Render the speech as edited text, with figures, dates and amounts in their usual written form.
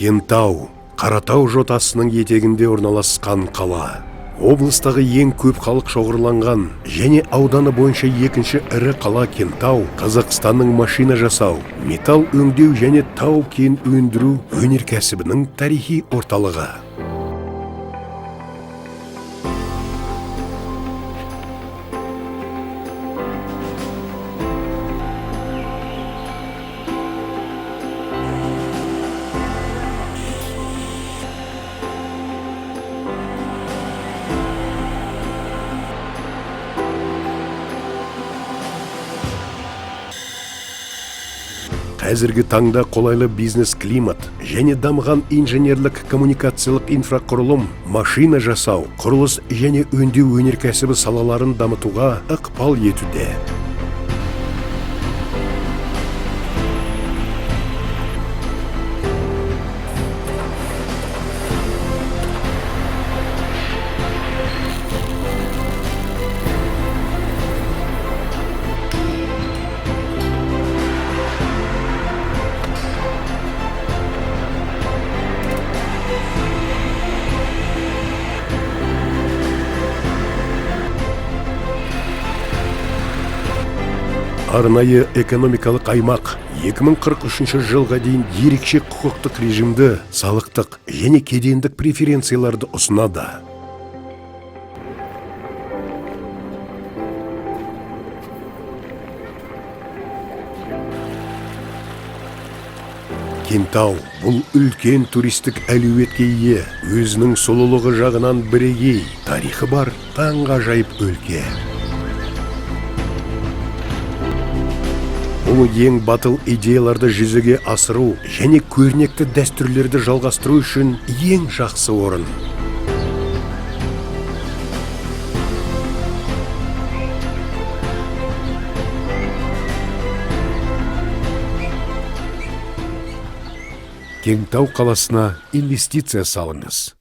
Кентау Қаратау жотасының етегінде орналасқан қала. Облыстағы ең көп халық шоғырланған және ауданы бойынша екінші ірі қала Кентау Қазақстанның машина жасау, металл өңдеу және тау-кен өндіру өнеркәсібінің тарихи орталығы. Қазіргі таңда қолайлы бизнес климат және дамыған инженерлік коммуникациялық инфрақұрылым машина жасау, құрылыс және өңдеу өнеркәсібі салаларын дамытуға ықпал етуде. Арнайы экономикалық аймақ 2043 жылға дейін ерекше құқықтық режимді, салықтық және кедендік преференцияларды ұсынады. Кентау бұл үлкен туристік әлеуетке ие, өзінің сұлулығы жағынан бірегей, тарихы бар таңғажайып өлке. Бұл ең батыл идеяларды жүзеге асыру және көрнекті дәстүрлерді жалғастыру үшін ең жақсы орын. Кентау қаласына инвестиция салыңыз.